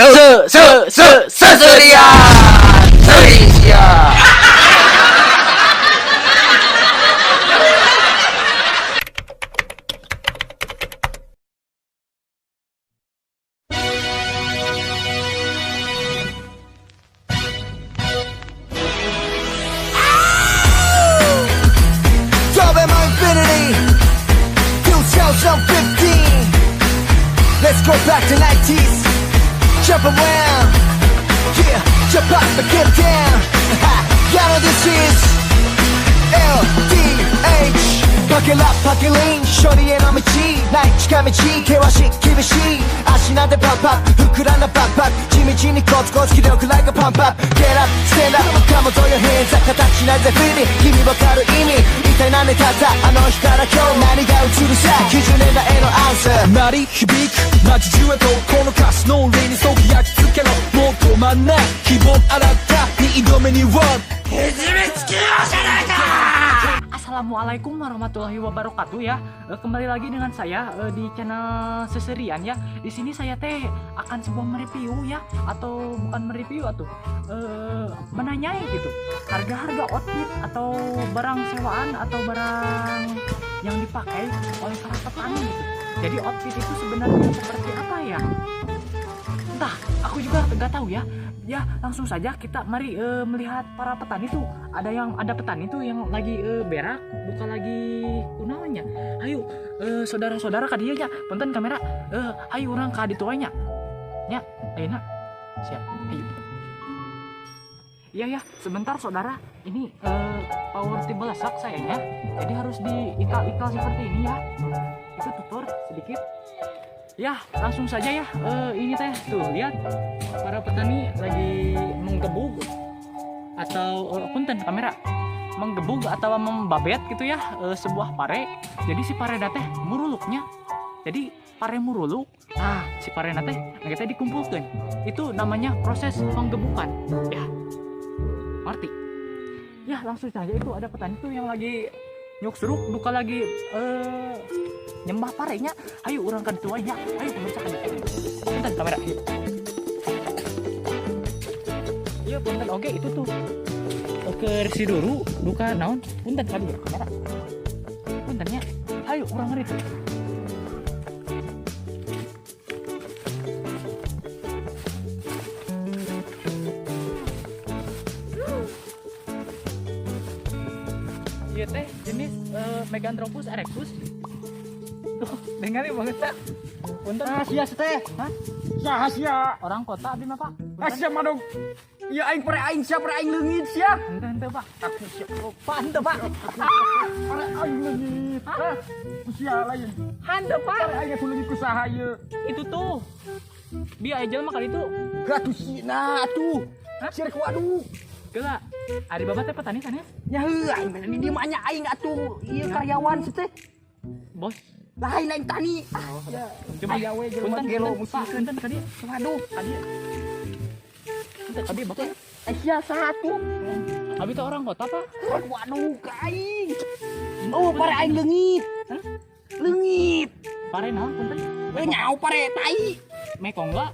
Se se se seserian Indonesia. Driving my Infinity 2015. Let's go back to 90s. Jump around. Yeah, jump up and get down. Ha, y'all know this is LDH. Buckle up, buckle in. 処理への道ない近道険しい厳しい足なんてパンパン膨らんだバックパック地道にコツコツ気力 like a pump up. Get up, stand up, come on, throw your hands up. 形なんてフィリ君わかる意味一体何年経ったあの日から今日何が映るさ90年代へのアンサー。鳴り響く街中へとこの歌詞の上に即焼き付けろ。もう止まんない希望新たに挑めに One。 Assalamualaikum warahmatullahi wabarakatuh ya. Kembali lagi dengan saya di channel Seserian ya. Di sini saya teh akan sebuah mereview ya, atau bukan mereview atau menanyai gitu harga-harga outfit atau barang sewaan atau barang yang dipakai oleh para petani gitu. Jadi outfit itu sebenarnya seperti apa ya? Entah, aku juga nggak tahu ya. Ya, langsung saja kita mari melihat para petani tuh. Ada petani tuh yang lagi berak, bukan lagi kunaonnya. Ayo, saudara-saudara ka dieu nya, punten kamera. Ayo urang ka ditu nya. Nya, ayeuna. Siap, ayo. Iya ya, sebentar saudara. Ini power tibelesak sayangnya. Jadi harus diikal-ikal seperti ini ya. Itu tutur sedikit. Ya, langsung saja ya. Ini teh tuh lihat para petani lagi menggebug atau punten kamera, menggebug atau membabet gitu ya, sebuah pare. Jadi si pare teh muruluknya. Jadi pare muruluk, nah si pare teh nah kita dikumpulkan. Itu namanya proses penggebukan. Ya. Ngerti? Ya, langsung saja itu ada petani tuh yang lagi nyuksruk duka lagi nyembah parenya. Ayo urang ka ditu nya. Ayo pemirsa ka ditu. Punten kamera. Ayo. Iya punten oke itu tuh. Oke si duru duka naon? Punten ka dieu kamera. Puntennya. Ayo urang ka ditu. Iya teh jenis Meganthropus erectus. Tuh, dengar banget tak? Punten. Ah, sia teh. Hah? Saha sia? Orang kota abdi mah, Pak. Ah, sia mah dong. Iya aing pare aing sia pare aing leungit sia. Henteu henteu, Pak. Aku sia. Pak, henteu, Pak. Pare aing leungit. Hah? Sia lain. Henteu, Pak. Pare aing atuh leungit ku saha ieu? Itu tuh. Biar aja mah kali itu. Atuh si nah atuh. Sia rek waduk. Geula. Ari bapak teh petani sanes? Nya heuh aing mah di dieu mah nya aing atuh. Ieu karyawan si teh. Bos. Lain lain tani. Ah, ya. Coba Aya we jelema punten, gelo punten, Pak, musikeun. punten ka dieu. Waduh. Ka dieu. Punten abdi bapak. Eh sia saha atuh? Abi teh orang kota, Pak. Waduh ka aing. Oh, pare aing leungit. Hah? Leungit. Pare naon punten? Eh nyau pare tai. Mekong enggak?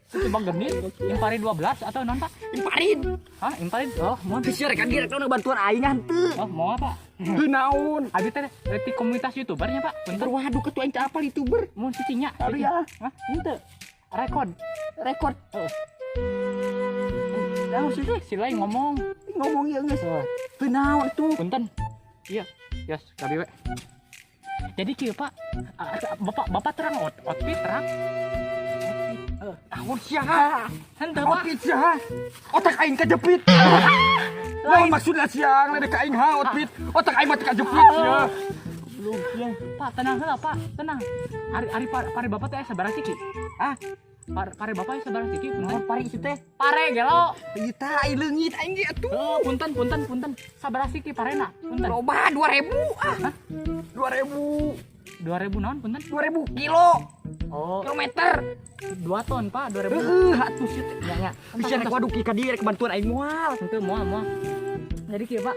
Itu bang genit, Inpari 12 atau non Pak? Imparin. Hah, Inparin? Oh, mohon. Geus rek kan bantuan aing henteu. Oh, mau apa? Heuh naon? Abi teh reti komunitas YouTubernya, Pak. Punten. Waduh ketua aing teh apal YouTuber. Mun cicinya. Aduh ya. Hah? Henteu. Rekod. Rekod. Heeh. Naon sih teh? Si lain ngomong. Ngomong ieu geus. Heuh naon tuh? Punten. Iya. Yes, kabi we. Jadi kieu, Pak. Bapak terang outfit terang. Naon sia? Henteu, Pak. Outfit sia. Otak aing kajepit. Naon maksudna sia ngledek ka aing ha outfit? Otak aing mah teu kajepit sia. Belum sia. Pak, tenang heula, Pak. Tenang. Ari ari pare bapak teh sabaraha siki? Ah, Pare bapak sabaraha siki? Punten. naon pare ieu teh? Pare gelo. Ieu tah aing leungit aing ge atuh. Oh, punten punten punten. Sabaraha siki parena? Punten. Loba 2000 ah. 2000. 2000 naon punten? 2000 kilo. Oh, Kilometer. 2 ton, Pak, 2000. Heuh, atuh sia teh. Ya, ya. Bisa rek waduk ka dieu rek bantuan aing moal. Henteu moal moal. Jadi kieu, Pak.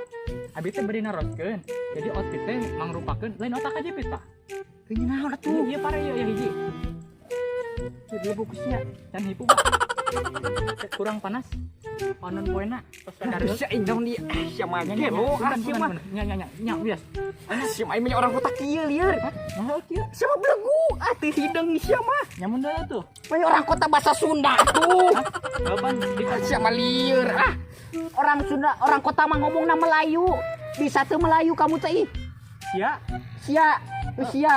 Abi teh bari naroskeun. Jadi outfit teh mangrupakeun lain otak kajepit, Pak. Heuh naon atuh? Ieu pare ieu ya hiji. Ieu fokusnya. Dan hipu, Pak. Kurang panas. Panon poena tos Aduh, sia aing naon ieu? Ah, sia mah gelo, ah sia mah. Nya nya nya nya bias. Ah, sia mah aing mah orang kota kieu lieur. Nah, kieu. Sia mah belegu, ah teu hideng sia mah. Nyamun deui tuh. Mah orang kota bahasa Sunda tuh. Kapan di Sia mah lieur ah. Orang Sunda, orang kota mah ngomongna Melayu. Bisa tuh Melayu kamu teh ih. Sia. Sia, sia.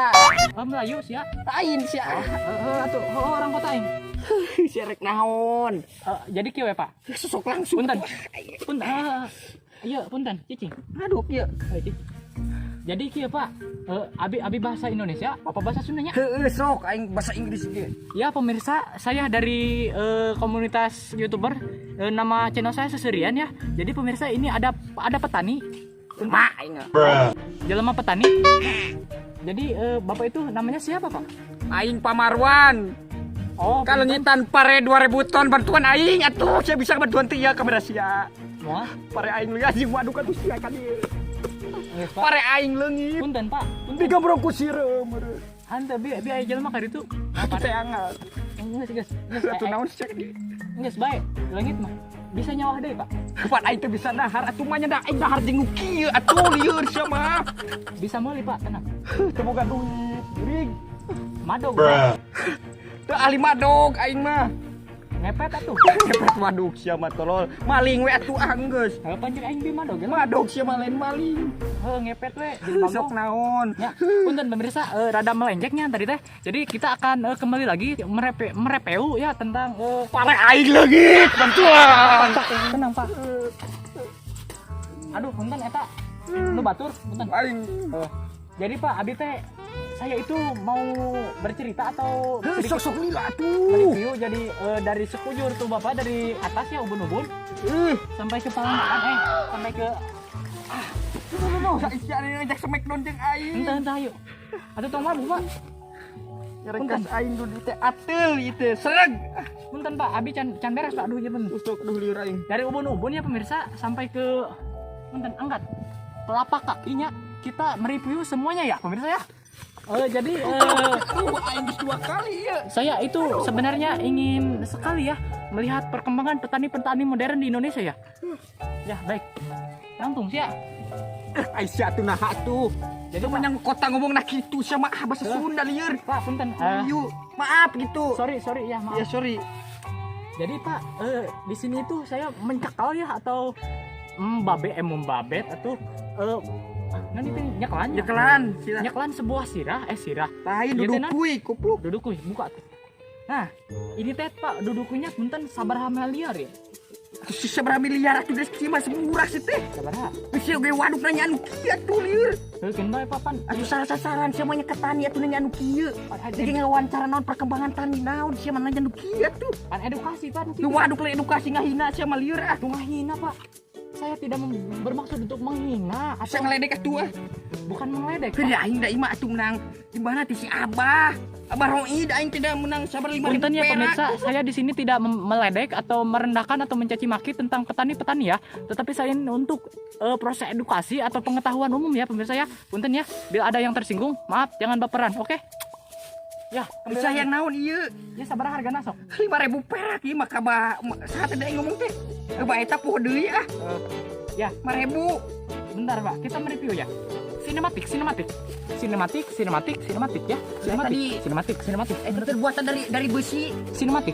Oh, Melayu sia. Lain sia. Heeh atuh, heuh orang kota aing. Sia rek naon? Jadi kieu we, Pak. Sosok langsung. Punten. Punten. Iya, punten, cicing. Aduh, kieu. Cicing. Jadi kieu, Pak. Abi abi bahasa Indonesia, Bapak bahasa Sundanya. Heeh, sok aing bahasa Inggris ge. Ya pemirsa, saya dari komunitas YouTuber, nama channel saya Seserian ya. Jadi pemirsa ini ada petani, Mak aing. jelema petani. Jadi Bapak itu namanya siapa, Pak? Aing Pamarwan. Oh, Kalau nyitan pare 2000 ton bantuan aing atuh sia bisa bantuan teh ya kamera sia. Moal. Pare aing leungit anjing waduh atuh sia ka dieu. Geus, Pak. Pare aing leungit. Punten, Pak. Punten. Digambrong ku sireum meureun. Hanteu bi bi aya jelema ka ditu. Atuh teh angal. Geus, geus. Geus, Atuh naon sia ka dieu. Geus bae. Leungit mah. Bisa nyawah deui, Pak. Pan aing teh bisa dahar atuh mah nya da aing dahar jeung nu kieu atuh lieur sia mah. Bisa meuli, Pak, tenang. Teu boga duit, geuring. Madog. Pak. Teu ahli madog aing mah. Ngepet atuh. Ngepet waduk sia mah tolol. Maling we atuh ah geus. Heuh panjang aing bi madog ya. Madog sia mah lain maling. Heuh ngepet we jeung Sok naon. Ya, punten pemirsa, rada melenjeknya tadi teh. Jadi kita akan kembali lagi merepeu ya tentang Pare aing leungit bantuan. Tenang, Pak. Aduh, punten eta. Nu batur, punten. Aing. Jadi Pak, abi teh saya itu mau bercerita atau sedikit Sok-sok lila atuh. mereview jadi dari sekujur tuh Bapak dari atas ya ubun-ubun sampai ke pangkat sampai ke Nuh, sia ngajak smackdown jeung aing. Entah entah ayo. Atuh tong mabuk, Pak. Nyarekas aing dudu teh ateul ieu teh sereg. Punten Pak, abi can can beres Pak, aduh ieu punten. Sok duh lieur aing. Dari ubun-ubun ya pemirsa sampai ke punten angkat telapak kakinya kita mereview semuanya ya pemirsa ya. Jadi Aing geus 2 kali ya. Saya itu sebenarnya ingin sekali ya melihat perkembangan petani-petani modern di Indonesia ya. Ya baik. Langsung sih ya. Aisyah tuh nah tuh. Jadi menyang kota ngomong nah gitu sama ah bahasa Sunda lieur. Pak punten. Yuk, maaf gitu. Sorry sorry ya maaf. Ya sorry. Jadi Pak di sini itu saya mencekal ya atau membabet atau nanti nyekelan nyekelan sirah. Nyekelan sebuah sirah sirah. Lain dudukui kupluk. Dudukui buka tuh. Nah, ini teh Pak dudukunya punten sabaraha miliar ya? Sabaraha miliar atuh geus kieu mah murah sih teh. Sabaraha? Geus ge waduk nanya anu kieu atuh lieur. Heuh keun bae papan. Atuh salah sasaran sia mah ke tani atuh nanya anu kieu. Jadi ngawancara naon perkembangan tani naon sia mah nanya anu kieu atuh. Pan edukasi pan. Nu waduk lain edukasi ngahina sia mah lieur ah. Tuh ngahina Pak. Saya tidak bermaksud untuk menghina atau saya ngeledek atuh ah. Bukan meledek. Tidak aing da imah atuh menang. Di mana ti si Abah? Abah Roid aing tidak menang sabar 5.000 Punten ya perak. Pemirsa, saya di sini tidak meledek atau merendahkan atau mencaci maki tentang petani-petani ya. Tetapi saya ini untuk proses edukasi atau pengetahuan umum ya pemirsa ya. Punten ya, bila ada yang tersinggung, maaf jangan baperan, oke? Ya, saya yang naon ieu? Ya sabaraha hargana sok? 5.000 perak ieu mah ka saha teh ngomong teh? Ba eta poho deui ah. Ya, 5.000. Bentar, Pak, kita mereview ya. Sinematik, sinematik. Sinematik, sinematik, sinematik ya. Sinematik, sinematik, sinematik. Itu terbuatan dari besi. Sinematik.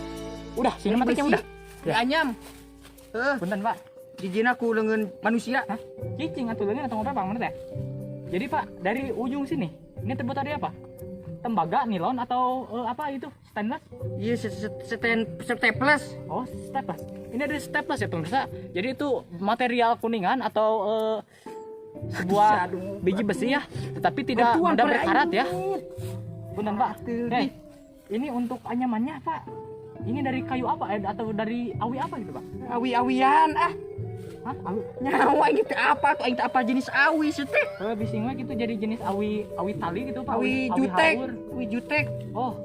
Udah, sinematiknya udah. Dianyam. Heuh. Punten, Pak. Jijina ku leungeun manusia. Hah? Cicing atuh leungeun atau ngopi Bang, mana teh? Jadi, Pak, dari ujung sini, ini terbuat dari apa? Tembaga, nilon atau apa itu? Stainless? Iya, staples. Oh, staples. Ini dari staples ya, pemirsa. Jadi itu material kuningan atau sebuah biji besi ya, tetapi tidak mudah berkarat ya. Punten, Pak. Hey, ini untuk anyamannya, Pak. Ini dari kayu apa atau dari awi apa gitu, Pak? Awi-awian ah. Hah? Awi. Nyawa gitu apa tuh aing apa jenis awi sih teh? Bising we gitu jadi jenis awi awi tali gitu, Pak. Awi jutek. Haur. Awi jutek. Oh.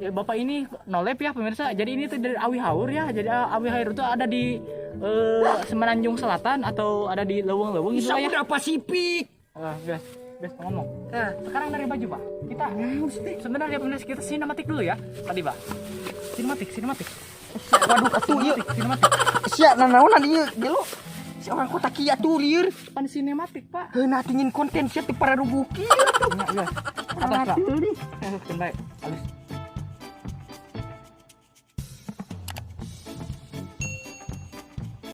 Ya, Bapak ini nolep ya pemirsa. Jadi ini tuh dari awi haur ya. Jadi awi haur itu ada di Semenanjung Selatan atau ada di leuweung-leuweung gitu ya. Samudra Pasifik. Guys, ngomong. Sekarang dari baju, Pak. Kita sebenarnya pemirsa kita sinematik dulu ya. Tadi, Pak. Sinematik, sinematik. Waduh, atuh ieu. Sinematik. Sia nanaonan ieu, gelo. Si orang kota kieu atuh lieur. Pan sinematik, Pak. Heuna tingin konten sia teu pararuguh kieu atuh. Nya, geus. Atos, Pak. Atuh nih. Keun bae. Halus.